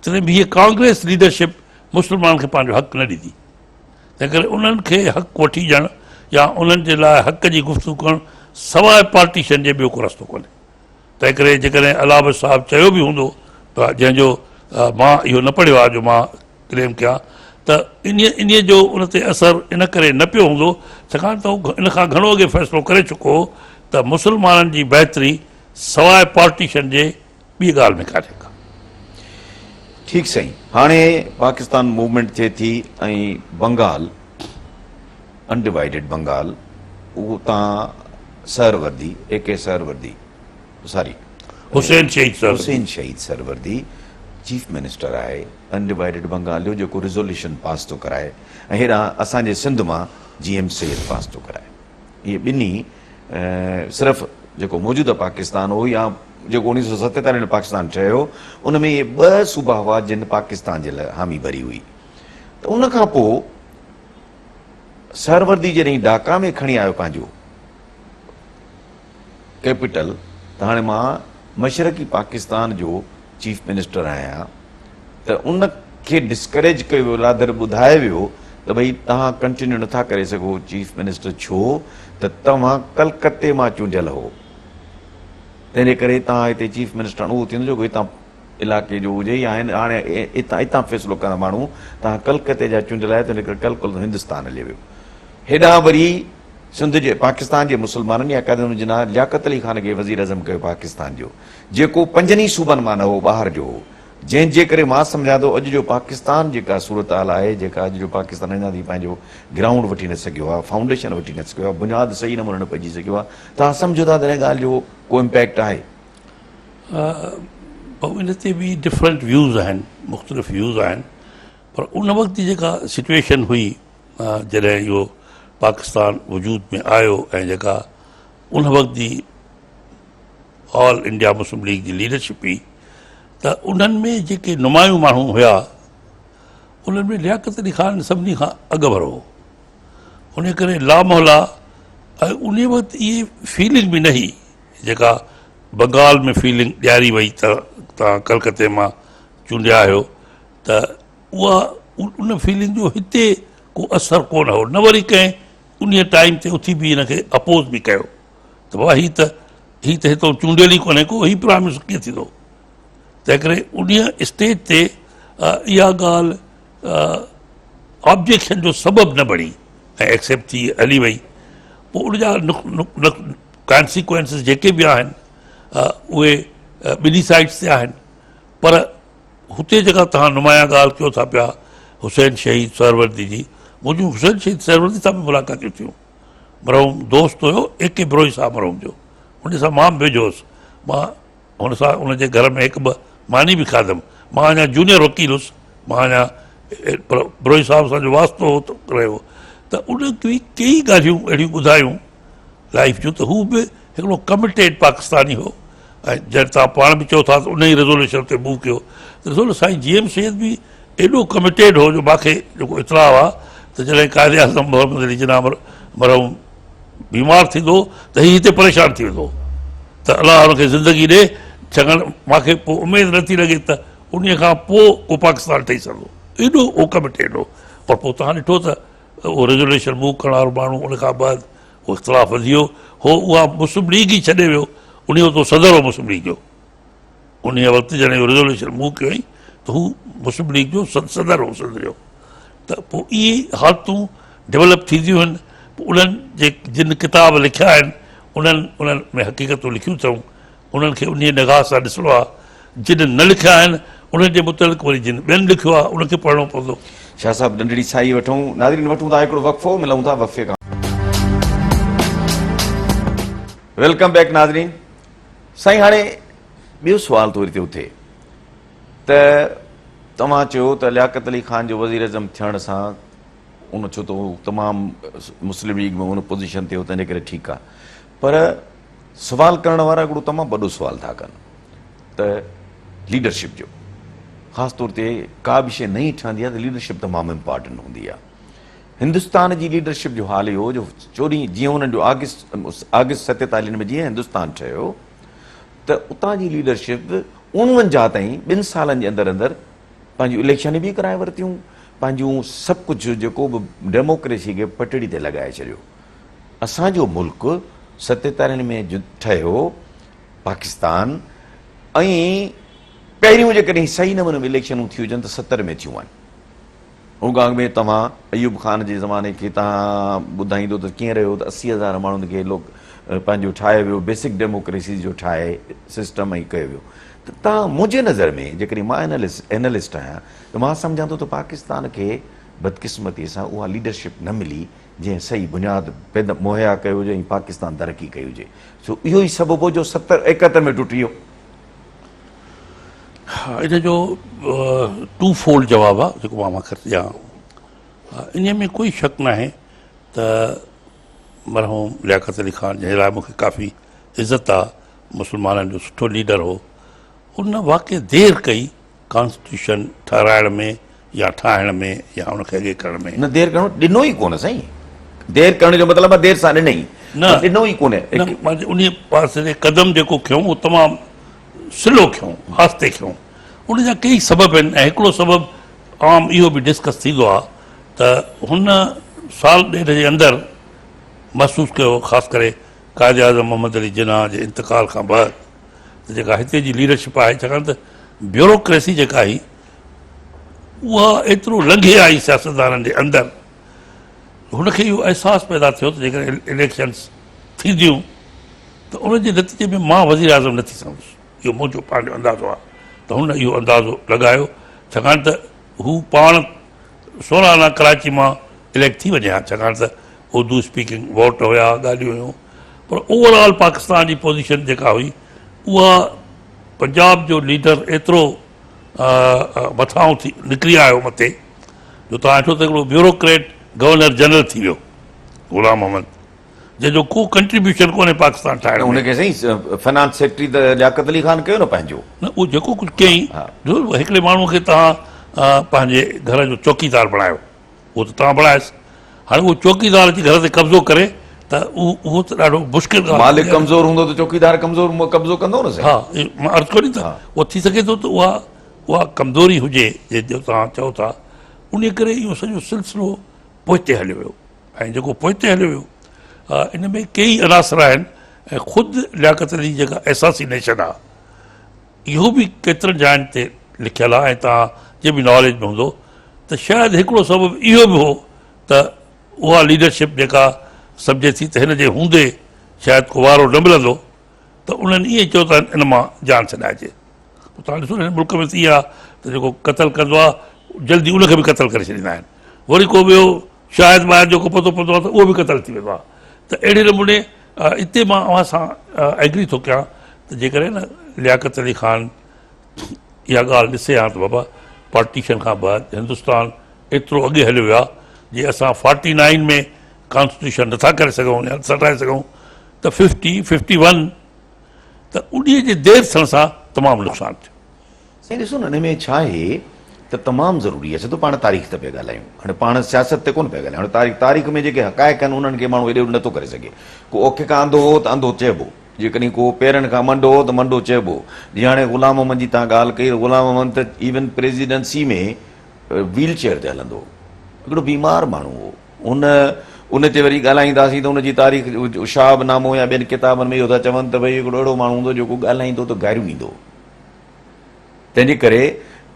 تڏهن به هيء ڪانگريس ليڊرشپ مسلمانن کي پنهنجو حق نه ڏيندي تنهن ڪري انهن کي حق وٺي ڏيڻ يا انهن جي لاء حق جي گفتگو ڪرڻ سواء پارٽيشن جي ٻيو ڪو رستو ڪونهي تنهن ڪري جيڪڏهن الله بخش صاحب چيو به هوندو ته جنهن جو مان اهو نه پڙهيو آهي جو مان ڪليم ڪيان ته انهيء جو ان تي اثر ان ڪري نه پيو هوندو ڇاڪاڻ ته هو ان کان گهڻو اڳي فيصلو ڪري چڪو هو ته مسلمانن جي بهتري سواء پارٽيشن جي ٻي ڳالهه ۾ ڪانهي ڪا. ٺيڪ سائين هاڻي پاڪستان موومينٽ ٿئي ٿي ۽ بنگال انڊيوائيڊيڊ بنگال اتان Suhrawardy A K Suhrawardy sorry Hussain Shaheed Suhrawardy Hussain Shaheed Suhrawardy chief minister آهي انڊيوائيڊيڊ بنگال جو جيڪو ريزوليوشن پاس ٿو ڪرائي ۽ هيڏانهن اسان جي سنڌ مان جي ايم سيد پاس ٿو ڪرائي اهي ٻنهي صرف جيڪو موجوده پاڪستان هو يا جيڪو 1947 ۾ پاڪستان ٺهيو ان ۾ اهي ٻه صوبا هئا جن پاڪستان جي لاء حامي ڀري هئي ته ان کان پوء سهروردي جڏهن ڍاڪا ۾ کڻي آيو پنهنجو ڪيپيٽل ته هاڻي مان مشرقي پاڪستان جو چيف منسٽر آهيان ته ان کي ڊسڪريج ڪيو ويو رادر ٻڌايو ويو ته ڀئي توهان ڪنٽينيو نٿا ڪري سگهو چيف منسٽر ڇو ته توهان ڪلڪتي مان چونڊيل هو تنهن جي ڪري توهان هتي چيف منسٽر اهو ٿيندو جيڪو هتان علاقي جو هجي يا هاڻي هتان فيصلو ڪندا ماڻهو توهان ڪلڪتي جا چونڊيل آهيو تنهن جي ڪري ڪلڪتو هندستان هلي ويو هيڏانهن وري سنڌ جي پاڪستان جي مسلمانن يا قائد اعظم جناح لياقت علي خان کي وزير اعظم ڪيو پاڪستان جو جيڪو پنجن ئي صوبن مان نه هو ٻاهر جو هو جنهن جي ڪري مان سمجهان ٿو اڄ جو پاڪستان جيڪا صورتحال آهي جيڪا اڄ جو پاڪستان اڃا تائين پنهنجو گرائونڊ وٺي نه سگهيو آهي فائونڊيشن وٺي نه سگهيو آهي بنياد صحيح نموني نه پئجي سگهيو آهي توهان سمجهو ٿا ته ان ڳالهه جو ڪو امپيڪٽ آهي؟ ڀائو ان تي به ڊفرنٽ ويوز آهن مختلف ويوز آهن پر ان وقت جي جيڪا سچويشن هئي جڏهن اهو پاڪستان وجود ۾ آيو ۽ جيڪا ان وقت جي آل انڊيا مسلم ليگ جي ليڊرشپ هئي ته انهن ۾ جيڪي نمايون ماڻهو هيا انهن ۾ لياقت علي خان سڀني کان اڳڀرو هو. ان ڪري لامحلا ۽ ان وقت اهي فيلنگ به نه هئي جيڪا بنگال ۾ فيلنگ ڏياري وئي ته توهان ڪلڪتي مان چونڊيا آهيو ته اها ان فيلنگ جو هتي ڪو اثر ڪونه هو نه وري ڪنهن انهيء ٽائيم تي اٿي به هن کي اپوز به ڪيو ته بابا هي ته هي ته هتو چونڊيل ئي ڪونهي ڪو هي پرائم منسٽر ڪيئن ٿيندو. تنهنڪري انهيء اسٽيج تي اها ڳالهه آبجيڪشن جو سبب نه بڻي ۽ ايڪسيپٽ ٿي هلي وئي. پوء ان جا ڪانسيڪوئنسز جيڪي به آهن اهي ٻنهي سائيڊز تي آهن پر هتي جيڪا توهان نمايان ڳالهه ڪيو ٿا پيا حسين شهيد سهروردي جي، منهنجون حسين شهيد سهروردي سان به ملاقاتيون ٿيون. مرحوم دوست هيو اي ڪي بروهي صاحب مرحوم جو، ان سان مان به ويجهو هوس. مان هن سان ان جي گهر ۾ هڪ ٻه ماني به کاڌم. مان اڃا جونيئر وڪيل هوس، مان اڃا پر بروهي صاحب سان جو واسطو هو ته رهيو ته ان به ڪيئي ڳالهيون اهڙيون ٻڌايون لائيف جون ته هو به هڪڙو ڪمٽيڊ پاڪستاني هو ۽ جڏهن توهان پاڻ به چئو ٿا ته ان ئي ريزوليوشن تي موو ڪيو ته ڏسو نه سائين جي ايم سيد به ايڏو ڪمٽيڊ هو جو ماکي جيڪو اطلاع آ ته جڏهن قائد اعظم محمد علي جناح مرحوم بيمار ٿيندو ته هي هتي پريشان ٿي ويندو ته الله هن کي زندگي ڏي ڇاڪاڻ ماکي پوء اميد نٿي لڳي ته انهي کان پوء ڪو پاڪستان ٺهي سگهندو ايڏو هو ڪمٽيڊ هو پر پوء توهان ڏٺو ته اهو ريزوليوشن موو ڪرڻ وارو ماڻهو ان کان بعد اهو اختلاف وڌي ويو هو اها مسلم ليگ ئي ڇڏي ويو انهي وقت هو صدر هو مسلم ليگ جو انهي وقت جڏهن اهو ريزوليوشن موو ڪيو ته هو مسلم ليگ جو صدر هو سنڌ جو ته پوء اهي حالتون ڊولپ ٿينديون آهن پوء انهن جي جن ڪتاب لکيا آهن انهن انهن ۾ حقيقتون لکيون اٿئون انهن کي انهيء نگاهه سان ڏسڻو آهي، جن نه لکيا آهن، انهن جي متعلق وري جن ٻين لکيو آهي، ان کي پڙهڻو پوندو. شاهه صاحب ننڍڙي ساهي وٺون. ناظرين وٺون ٿا هڪڙو وقفو، ملون ٿا وقفي کان. Welcome back ناظرين. سائين هاڻي ٻيو سوال ٿو هتي اٿي ته توهان چيو ته لياقت علي خان جو وزيراعظم ٿيڻ سان ان ڇو ته هو تمام مسلم ليگ ۾ ان پوزيشن تي هو تنهنجي ڪري ٺيڪ آهي پر سوال ڪرڻ وارا هڪڙو تمام وڏو سوال ٿا ڪن ته ليڊرشپ جو خاص طور تي ڪا به شيء نئين ٺهندي آهي ته ليڊرشپ تمام امپارٽنٽ هوندي آهي. هندستان جي ليڊرشپ جو حال اهو جو چوڏهين جيئن انهن جو آگسٽ آگسٽ ستيتاليهن ۾ جيئن هندستان ٺهيو ته اتان جي ليڊرشپ اڻونجاهه تائين ٻن سالن جي اندر اندر پنهنجون اليڪشن به ڪرائي ورتيون پنهنجون سڀ ڪجهه جيڪو به ڊيموڪريسي کي پٽڙي تي لڳائي ڇڏيو. اسان جو ملڪ ستيتاليهن ۾ ٺهيو پاڪستان ۽ پهريون جيڪڏهن صحيح نموني ۾ اليڪشنون ٿي هجن ته 70 ۾ ٿيون آهن. ان کان اڳ ۾ توهان ايوب خان جي زماني کي توهان ٻڌائيندو ته ڪيئن رهيو ته 80 هزار ماڻهن کي لوڪ پنهنجو ٺاهيو ويو بيسڪ ڊيموڪريسي جو ٺاهي سسٽم ۽ ڪيو ويو ته توهان منهنجي نظر ۾ جيڪڏهن مان اينالسٽ آهيان ته مان سمجهان ٿو ته پاڪستان کي بدقسمتي سان اها ليڊرشپ نه ملي جنهن صحيح بنياد پيدا مهيا ڪيو هجي ۽ پاڪستان ترقي ڪئي هجي سو اهو ئي سبب هو جو 70 71 ۾ ٽٽي ويو. ها ان جو ٽو فولڊ جواب آ جيڪو مان اوهان کي ڏيان. انهي ۾ ڪوئي شڪ ناهي ته مرحوم لياقت علي خان جنهن لاء مون کي ڪافي عزت آ مسلمانن جو سٺو ليڊر هو ان واقعي دير ڪئي ڪانسٽيٽيوشن ٺهرائڻ ۾ يا ٺاهڻ ۾ يا ان کي اڳي ڪرڻ ۾. نه دير ڪرڻ ڏنو ئي ڪونه سائين دير ڪرڻ جو مطلب آهي دير سان ڏنئي نه ڏنو ئي ڪونه. نه مان انهي پاسي تي قدم جيڪو کنيو اهو تمام سلو کنيو آهستي کنيو ان جا ڪيئي سبب آهن ۽ هڪڙو سبب عام اهو به ڊسڪس ٿيندو آهي ته هن سال ڏيڍ جي اندر محسوس ڪيو خاص ڪري قائد اعظم محمد علي جناح جي انتقال کان بعد ته جيڪا هتي جي ليڊرشپ آهي ڇاڪاڻ ته بيوروڪريسي جيڪا آهي اها ايترو لنگهي آئي سياستدانن جي اندر هن کي اهو احساس پيدا ٿيو ته جيڪڏهن اليڪشنس ٿينديون ته ان جي نتيجي ۾ مان وزير اعظم نه ٿي سگهندس اهو منهنجو پنهنجو اندازو آهي ته هن اهو اندازو لڳايو ڇاڪاڻ ته هو پاڻ 16 آنا ڪراچي مان اليڪٽ ٿي وڃي ها ڇاڪاڻ ته اردو اسپيڪنگ ووٽ هيا ڳالهيون هيون پر اوور آل پاڪستان جي پوزيشن جيڪا هئي اها پنجاب جو ليڊر ايترو مٿانهون ٿي نڪري آيو مٿي جو توهان ڏٺو ته هڪڙو بيوروڪريٽ گورنر جنرل ٿي ويو. غلام محمد جنهن جو ڪو ڪنٽريبيوشن ڪونهي پاڪستان ٺاهڻ ۾. ان کي سائين فنانس سيڪريٽري ته لياقت علي خان ڪيو نه پنهنجو. نه اهو جيڪو ڪجهه ڪيائين جو هڪڙي ماڻهو کي توهان پنهنجي گهر جو چوڪيدار بڻايو اهو ته توهان بڻايس هاڻي اهو چوڪيدار اچي گهر تي قبضو ڪري ته اهو ته ڏاڍو مشڪل ڳالهه مالڪ ڪمزور هوندو ته چوڪيدار ڪمزور قبضو ڪندو نه سائين. ها مان عرض ڪيو ته اهو ٿي سگهي ٿو ته اها اها ڪمزوري هجي جنهن جو توهان چئو ٿا انهي ڪري اهو سڄو سلسلو پوئتي هليو ويو ۽ جيڪو پوئتي هليو ويو ان ۾ ڪيئي عناصر آهن ۽ خود لياقت علي جيڪا ايساسينيشن آهي اهو به ڪيترن جاين تي لکيل آهي ۽ توهان جي به ناليج ۾ هوندو ته شايد هڪڙو سبب اهو به هو ته اها ليڊرشپ جيڪا سمجهي ٿي ته هن جي هوندي شايد ڪو وارو نه ملندو ته انهن ائين چيو ته ان مان جان ڇڏائجي. پوء توهان ڏسو نه هن ملڪ ۾ ته ائين آهي ته جيڪو قتل ڪندو آهي جلدي ان کي به قتل ڪري ڇڏيندا آهن. وري ڪو ٻيو شاهد واهد جو ڪو پتو پوندو آهي ته اهو به قتل ٿي ويندو آهي. ته اهڙي نموني اتي مان اوهان سان ايگري ٿو ڪيان ته جيڪڏهن نه لياقت علي خان اها ڳالهه ڏسي ها ته بابا پارٽيشن کان بعد هندستان ايترو اڳي هليو ويو آهي جي اسان فارٽي نائن ۾ ڪانسٽيٽيوشن نٿا ڪري سگهون يا نٿا ٺاهي سگهون ته ففٽي ففٽي ون ته انهيء جي دير ٿيڻ سان تمام نقصان ٿيو. سائين ڏسو نه ان ۾ ڇا آهي ته تمام ضروري آهي سڌو پاڻ تاريخ تي پيا ڳالهايون هاڻي پاڻ سياست تي ڪونه پيا ڳالهايون هاڻي تاريخ تاريخ ۾ جيڪي حقائق آهن انهن کي ماڻهو هيڏي هوڏي نٿو ڪري سگهي ڪو اک کان انڌو هو ته انڌو چئبو جيڪڏهن ڪو پيرن کان منڊو هو ته منڊو چئبو جيئن هاڻي غلام محمد جي تان ڳالهه ڪئي غلام محمد ته ايون پريزيڊنسي ۾ ويل چيئر تي هلندو هو هڪڙو بيمار ماڻهو هو ان ان تي وري ڳالهائينداسين ته ان جي تاريخ شهاب نامو يا ٻين ڪتابن ۾ اهو ٿا چون ته ڀئي هڪڙو اهڙو ماڻهو هوندو جيڪو ڳالهائيندو ته گاريون ڏيندو هو. تنهن جي ڪري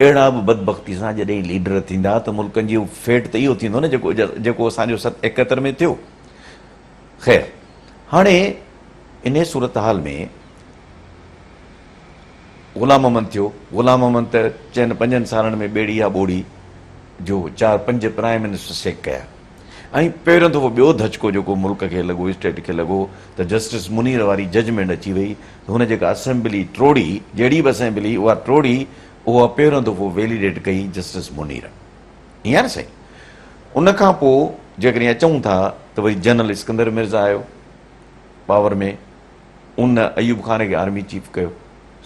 اهڙا به بدبختي سان جڏهن ليڊر ٿيندا ته ملڪن جي فيٽ ته اهو ٿيندو نه جيڪو جيڪو اسان جو ست 71 ۾ ٿيو. خير هاڻي انهي صورتحال ۾ غلام محمد ٿيو. غلام محمد ته چئن پنجن سالن ۾ ٻيڙي يا ٻوڙي جو چار پنج پرائم منسٽر سيڪ ڪيا ۽ پهريون دفعو ٻيو ڌچڪو جيڪو ملڪ کي لڳو اسٽيٽ کي لڳو ته جسٽس منير واري ججمينٽ اچي وئي ته هن جيڪا اسيمبلي ٽوڙي جهڙي به اسيمبلي اها ٽوڙي اها پهريون دفعو ويليڊيٽ ڪئي جسٽس منير ائين آهي نه سائين ان کان پوء جيڪڏهن اچون ٿا ته وري جنرل اسڪندر مرزا آيو پاور ۾ ان ايوب خان کي آرمي چيف ڪيو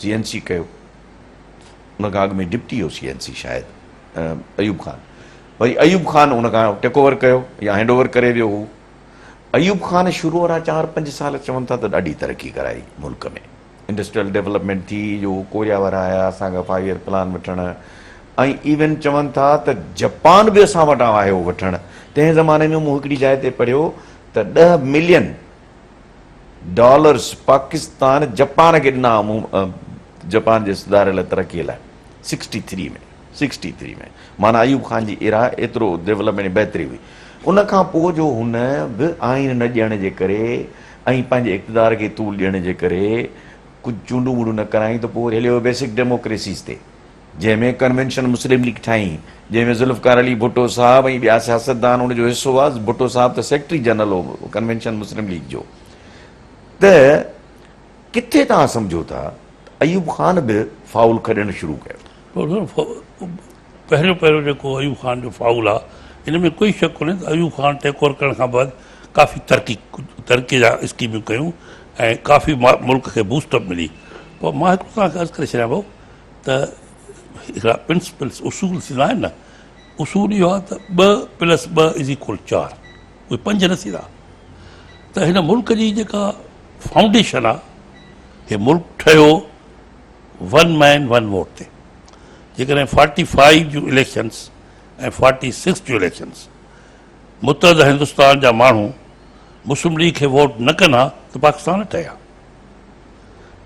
سي اين سي ڪيو ان کان اڳ ۾ ڊپٽي هو سي اين سي شايد ايوب خان وري ايوب خان ان کان ٽيڪ اوور ڪيو يا هينڊ اوور ڪري ويو هو ايوب خان شروع وارا چار پنج سال چون ٿا ته ڏاڍي ترقي ڪرائي ملڪ ۾ انڊسٽريل ڊيولپمينٽ ٿي جو ڪوريا وارا آيا اسان کان فائيو ايئر پلان وٺڻ ۽ ايون چون ٿا ته جپان به اسان وٽان آيو وٺڻ تنهن زماني ۾ مون هڪڙي جاء تي پڙهيو ته 10 ملين ڊالرز پاڪستان جپان کي ڏنا جپان جي سڌاري لاء ترقي لاء سڪسٽي ٿري ۾ سڪسٽي ٿري ۾ معنيٰ ايوب خان جي ايرا ايترو ڊولپمينٽ بهتري هئي ان کان پوء جو هن به آئين نه ڏيڻ جي ڪري ۽ پنهنجي اقتدار کي طول ڏيڻ جي ڪري ڪجهه چونڊون وونڊون نه ڪرايون ته پوء وري هليو ويو بيسڪ ڊيموڪريسيز تي جنهن ۾ ڪنوينشن مسلم ليگ ٺاهي جنهن ۾ ذوالفقار علي ڀٽو صاحب ۽ ٻيا سياستدان ان جو حصو هئا ڀٽو صاحب ته سيڪريٽري جنرل هو ڪنوينشن مسلم ليگ جو ته ڪٿي توهان سمجهو ٿا ته ايوب خان به فائول کڏڻ شروع ڪيو؟ پهريون پهريون جيڪو ايوب خان جو فائول آ ان ۾ ڪوئي شڪ ڪونهي ته ايوب خان ٽيڪ اوور ڪرڻ کان بعد ڪافي ترقي ترقي جا اسڪيمون ڪيون ۽ ڪافي ملڪ کي بوسٽ اپ ملي پر مان هڪڙو توهان کي عرض ڪري ڇڏيان ڀائو ته هڪڙا پرنسپلس اصول ٿيندا آهن نه اصول اهو آهي ته ٻه پلس ٻه از ايڪول چار اهي پنج نه ٿيندا ته هن ملڪ جي جيڪا فائونڊيشن آ هي ملڪ ٺهيو ون مين ون ووٽ تي جيڪڏهن فارٽي فائيو جون اليڪشنس ۽ فارٽي سڪس جون اليڪشنس متحده هندستان جا ماڻهو مسلم ليگ کي ووٽ نه ڪن ها ته پاڪستان نه ٺهي ها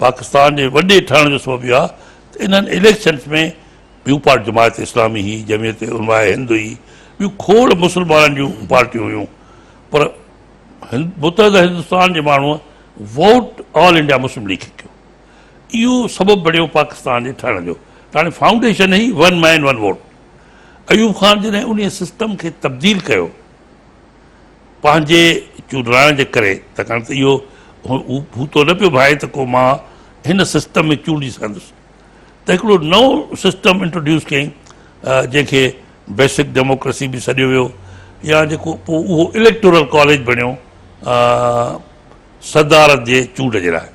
پاڪستان جي وڏي ٺهڻ جو سبب اهو آهي ته انهن اليڪشنس ۾ ٻيون پارٽيون جماعت اسلامي هئي جمعيت علماء هند هئي ٻيون کوڙ مسلمانن جون پارٽيون هيون پر متحده هندستان جي ماڻهوء ووٽ آل انڊيا مسلم ليگ کي ڪيو. اهو سبب بڻيو پاڪستان جي ٺهڻ جو ته هاڻي فائونڊيشن هئي one man one vote. Ayub Khan جڏهن انهيء سسٽم کي تبديل ڪيو پنهنجي چونڊرائڻ جي ڪري ڇاڪاڻ ته اهو هو تو نه پيو ڀائي ته ڪو مان هن سسٽم ۾ چونڊجي سگهندس ته هڪڙو نئون سسٽم انٽروڊيوس ڪيائين جنهن کي بيسڪ ڊيموڪريسي به سڏيو ويو. يا جيڪو پوء اهو اليڪٽورل ڪاليج بڻيو صدارت جي چونڊ جي لاء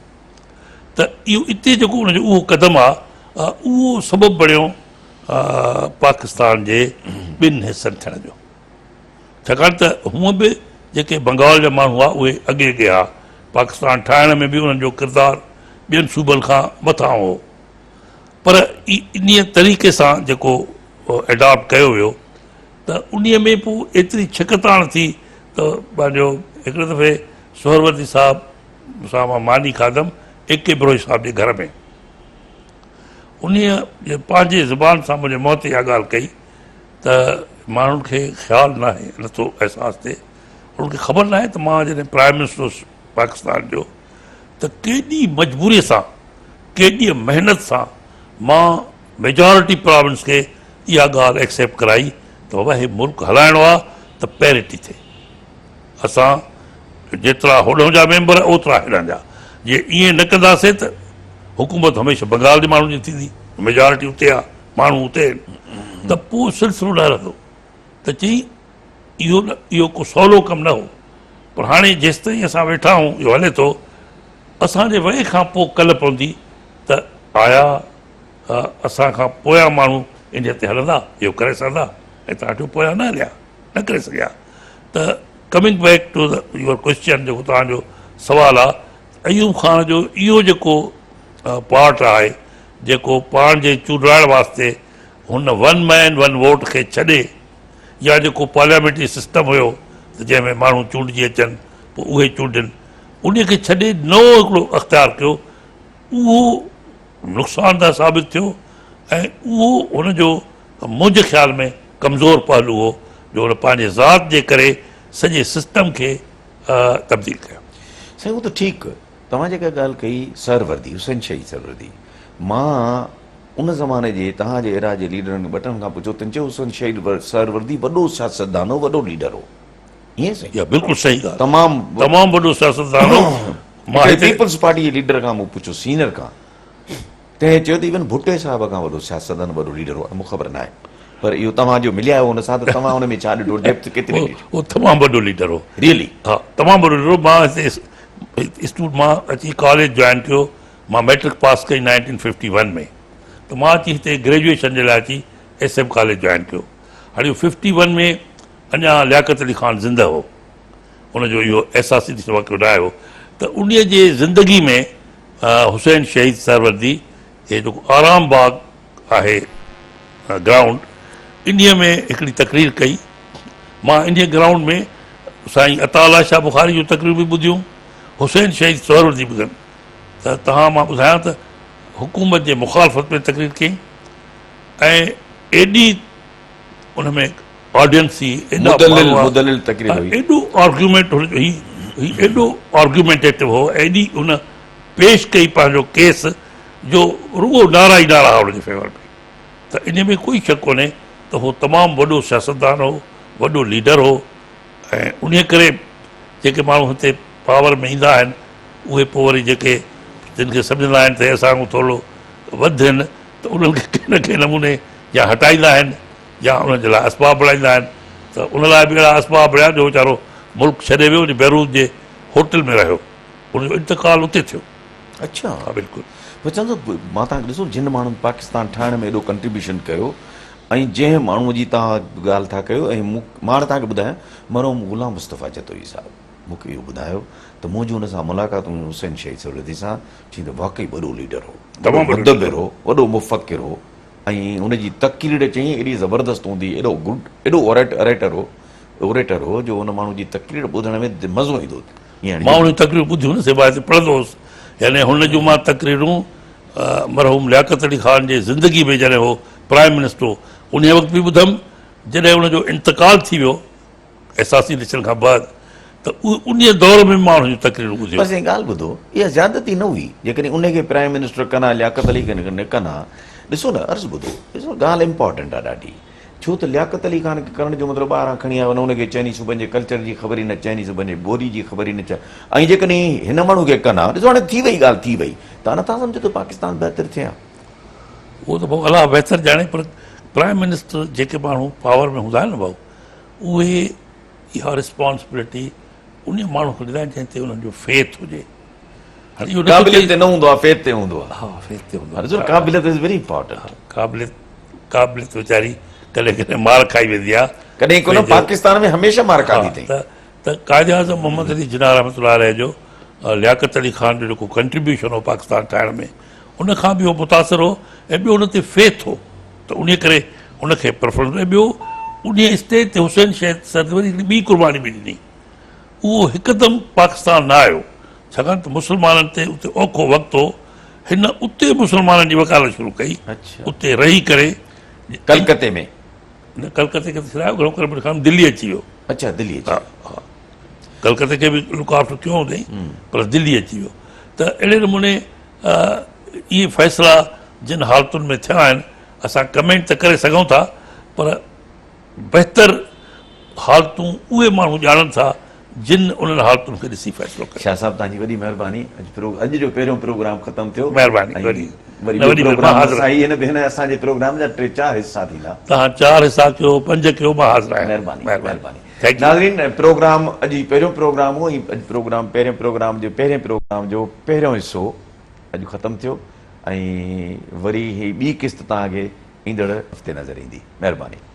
ته اهو اتي جيڪو ان جو اهو قدم آ اهو سبب بڻيو پاڪستان جي ٻن حصن ٿيڻ جو. ڇاڪاڻ ته هونء به جيڪي بنگال جا ماڻهو هئا اهي اڳي اڳي ها، پاڪستان ٺاهڻ ۾ به انهن جو ڪردار ٻين صوبن کان مٿانهون هو پر انهيء طريقي سان جيڪو اڊاپٽ ڪيو ويو ته انهيء ۾ پوء ايتري ڇڪتاڻ ٿي ته پنهنجو هڪڙي دفعي سهروردي صاحب سان مان ماني کاڌم اي ڪي بروهي صاحب جي گهر ۾ انهيء پنهنجي زبان سان منهنجي منهن تي اها ڳالهه ڪئي ته ماڻهن کي خيال ناهي نٿو احساس ٿئي انهن کي خبر ناهي ته مان جڏهن پرائم منسٽر هوس پاڪستان جو ته ڪيڏي مجبوري سان ڪيڏي محنت سان مان ميجارٽي پراونس کي اها ڳالهه ايڪسيپٽ ڪرائي ته بابا هي ملڪ هلائڻو آهي ته پيرٽي ٿئي اسان جيترا هوڏهون جا ميمبر اوترا هيڏانهن جا جي ائين نه ڪنداسين ته حڪومت هميشه بنگال جي ماڻهن جي ٿيندي ميجارٽي اتي آهي ماڻهو اتي آهن ته پوء سلسلو نه هلندو ته چئي اهو نه اهو ڪو سولو ڪم نه هو پر هاڻي جيستائين اسان ويٺا آهيون اهو هلي ٿو اسان جي وئي کان پوء ڪل پوندي ته آيا اسان کان پويان ماڻهو ان تي هلندا اهو ڪري سگهندا ۽ تان جو پويان نه هليا نه ڪري سگهيا ته coming back to your question جيڪو توهان جو سوال آهي ايوب خان جو اهو جيڪو پارٽ آهي جيڪو پاڻ جي چونڊرائڻ واسطي هن ون مين ون ووٽ کي ڇڏي يا جيڪو پارليامينٽري سسٽم هيو ته جنهن ۾ ماڻهو چونڊجي اچن پوء اهي چونڊين ان کي ڇڏي نئون هڪڙو اختيار ڪيو اهو نقصانده ثابت ٿيو ۽ اهو هن جو منهنجي خيال ۾ ڪمزور پهلو هو جو هن پنهنجي ذات جي ڪري سڄي سسٽم کي تبديل ڪيو. سائين اهو ته ٺيڪ توهان جيڪا ڳالهه ڪئي سهروردي حسين شهيد سهروردي مان ان زماني جي توهان جي ايرا جي ليڊرن ٻه ٽن کان پڇيو تن چيو حسين شهيد سهروردي وڏو سياستدان هو وڏو ليڊر هو ائين سائين؟ اها بلڪل صحيح ڳالهه تمام تمام وڏو سياستدان هو مان هتي پيپلز پارٽي جي ليڊر کان مون پڇيو سينئر کان تنهن چيو ته ايون ڀٽي صاحب کان وڏو سياستدان وڏو ليڊر هو مون خبر ناهي پر اهو توهان جو مليا آهيو ان سان ته توهان ان ۾ ڇا ڏٺو ڊيپٿ ڪيتري ڏٺي؟ هو تمام وڏو ليڊر هو. ريئلي؟ ها تمام وڏو ليڊر هو مان هتي اسٽوڊ مان اچي ڪاليج جوائن ڪيو مان ميٽرڪ پاس ڪئي نائنٽين ففٽي ون ۾ ته مان اچي هتي گريجوئيشن جي لاء اچي ايس ايم ڪاليج جوائن ڪيو هاڻي اهو ففٽي ون ۾ اڃا لياقت علي خان زنده هو ان جو اهو احساسي واقعو نه آيو ته انهي جي زندگي ۾ حسين شهيد سهروردي هي جيڪو آرام باغ آهي گرائونڊ انهي ۾ هڪڙي تقرير ڪئي مان انهي گرائونڊ ۾ سائين عطا الله شاهه بخاري جون تقريرون به ٻڌيون حسين شهيد سهروردي به ڪن ته توهان مان ٻڌايان ته حڪومت جي مخالفت ۾ تقرير ڪئي ۽ ايڏي ان ۾ آڊينس هئي ايڏا مدلل مدلل تقرير هئي ايڏو آرگيومينٽ هن جو هي هي ايڏو آرگيومينٽيٽو هو ايڏي ان پيش ڪئي پنهنجو ڪيس جو رڳو نعرا ئي نعرا هئا ان جي فيور ۾ ته ان ۾ ڪوئي شڪ ڪونهي ته هو تمام وڏو سياستدان هو وڏو ليڊر هو ۽ انهي ڪري جيڪي ماڻهو هتي پاور ۾ ايندا آهن اهي پوء وري جيڪي جن کي سمجهندا آهن ته اسان کان ٿورو وڌ آهن ته انهن کي ڪنهن نه ڪنهن نموني يا هٽائيندا آهن يا انهن جي لاء اسباب بڻائيندا آهن ته ان لاء به اهڙا اسباب بڻيا جو ويچارو ملڪ ڇڏي ويو وڃي بيروت جي هوٽل ۾ رهيو ان جو انتقال اتي ٿيو. اڇا ها بلڪل. پر چوان ٿو مان توهان کي ڏسو جن ماڻهن پاڪستان ٺاهڻ ۾ ايڏو ڪنٽريبيوشن ڪيو ۽ جنهن ماڻهو جي توهان ڳالهه ٿا ڪيو ۽ مون مان هاڻي توهان کي ٻڌايان مرحوم غلام مصطفيٰ جتوئي صاحب مون کي اهو ٻڌايو ته منهنجون ان سان ملاقات هيون حسين شهيد سهروردي سان چيائين ته واقعي وڏو ليڊر هو وڏو مدبر هو وڏو مفڪر هو ۽ هن جي تقرير چيائين ايڏي زبردست هوندي هئي ايڏو گڊ ايڏو اوريٽر هو اوريٽر هو جو ان ماڻهو جي تقرير ٻڌڻ ۾ مزو ايندو هو. مان ان جون تقريرون ٻڌيون نه سي مان هتي پڙهندو هوس يعني هن جون مان تقريرون مرحوم لياقت علي خان جي زندگي ۾ جڏهن هو پرائم منسٽر هو انهي وقت به ٻڌم جڏهن ان جو انتقال ٿي ويو اساسينيشن کان بعد ته انهي دور ۾ مان هن جون تقريرون ٻڌيون. پر سائين ڳالهه ٻڌو اها زيادتي نه هئي جيڪڏهن انهي کي پرائم منسٽر ڪن ها لياقت علي کي نه ڪن ها ڏسو نه عرض ٻڌو ڏسو ڳالهه امپارٽنٽ آهي ڏاڍي ڇو ته لياقت علي خان کي ڪرڻ جو مطلب ٻاهران کڻي آيو نه ان کي چئني صوبن جي ڪلچر جي خبر ئي نه چئني صوبن جي ٻولي جي خبر ئي نه ۽ جيڪڏهن هن ماڻهو کي ڪن ها ڏسو هاڻي ٿي وئي ڳالهه ٿي وئي توهان نٿا سمجهو ته پاڪستان بهتر ٿئي ها. اهو ته ڀائو الله بهتر ڄاڻي پر پرائم منسٽر جيڪي ماڻهو پاور ۾ هوندا آهن نه ڀائو اهي اها ريسپانسبلٽي انهي ماڻهو کي ڏيندا آهن جنهن تي انهن جو فيٿ هجي. هاڻي اهو نٿو قابليت تي نه هوندو آهي، فيٿ تي هوندو آهي. ها فيٿ تي هوندو آهي. ڏسو قابليت is very important. قابليت قابليت ويچاري ڪڏهن ڪڏهن مار کائي ويندي آهي. ڪڏهن ڪونه پاڪستان ۾ هميشه مار کاڌي اٿئي. ته ته قائد اعظم محمد علي جناح رحمة الله عليه جو لياقت علي خان جو جيڪو ڪنٽريبيوشن هو پاڪستان ٺاهڻ ۾ ان کان به هو متاثر هو ۽ ٻيو ان تي فيٿ هو ته انهي ڪري ان کي پريفرنس ۽ ٻيو انهي اسٽيج تي حسين شهيد سر وري هڪڙي ٻي قرباني به ڏني اهو هڪدم پاڪستان نه آيو ڇاڪاڻ ته مسلمانن تي اتي اوکو وقت هو هن اتي مسلمانن جي وڪالت شروع ڪئي اتي رهي ڪري ڪلڪتي ۾ نه ڪلڪتي کي ته ڇڏايو گهڻو ڪري مون کان دلي اچي ويو. اڇا دلي اچي ويو. ها ڪلڪتي کي به لڪ آفٽر ڪيو هوندائين پر دلي اچي ويو ته اهڙي نموني اهي فيصلا جن حالتن ۾ ٿيا آهن اسان ڪمينٽ ته ڪري سگهون ٿا پر بهتر حالتون اهي ماڻهو ڄاڻن ٿا جن انهن حالتن کي ڏسي فيصلو ڪيو. شاهه صاحب توهان جي وڏي مهرباني اڄ اڄ جو پهريون پروگرام ختم ٿيو. مهرباني وڏي وري ٻيو پروگرام اسان هي هن اسان جي پروگرام جا ٽي چار حصا ٿيندا. توهان چار حصا ڪيو پنج ڪيو مان حاضر آهيان. مهرباني مهرباني ناظرين پروگرام اڄ هي پهريون پروگرام هو ۽ اڄ پروگرام پهريون پروگرام جو پهرين پروگرام جو پهريون حصو اڄ ختم ٿيو ۽ وري هي ٻي قسط توهان کي ايندڙ هفتي نظر ايندي مهرباني.